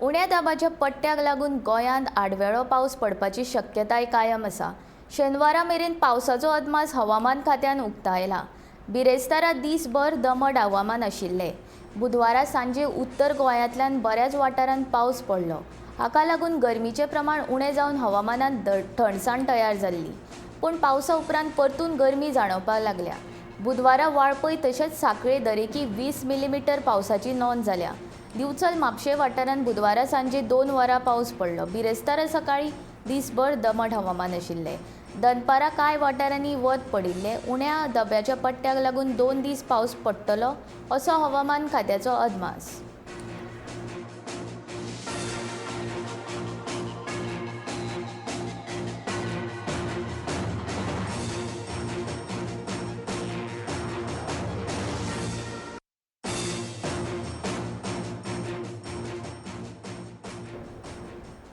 उण्या दाबाच्या पट्ट्याक लागून गोंयांत आडवेळो पावस पडपाची शक्यताय कायम आसा. शेनवारा मेरेन पावसाचो अदमास हवामान खात्यान उक्तायला. बिरेस्तारा दीसभर दमट हवामान आशिल्लें. बुधवारा सांजे उत्तर गोंयांतल्यान बऱ्याच वाठारांत पावस पडलो. हाका लागून गरमीचें प्रमाण उणें जावन हवामानांत थंडसाण तयार जाल्ली. पूण पावसा उपरांत परतून गरमी जाणवपाक लागल्या. बुधवारा वाळपय तशेंच सांखळे दरेकी 20 मिलीमिटर पावसाची नोंद जाल्या. दिवचल म्हापशें वाठारांत बुधवारा सांजे 2 वरां पावस पडलो. बिरेस्तारा सकाळीं दीसभर दमट हवामान आशिल्लें. दनपारां कांय वाठारांनी वत पडिल्लें. उण्या दब्याच्या पट्ट्याक लागून 2 दीस पावस पडटलो असो हवामान खात्याचो अदमास.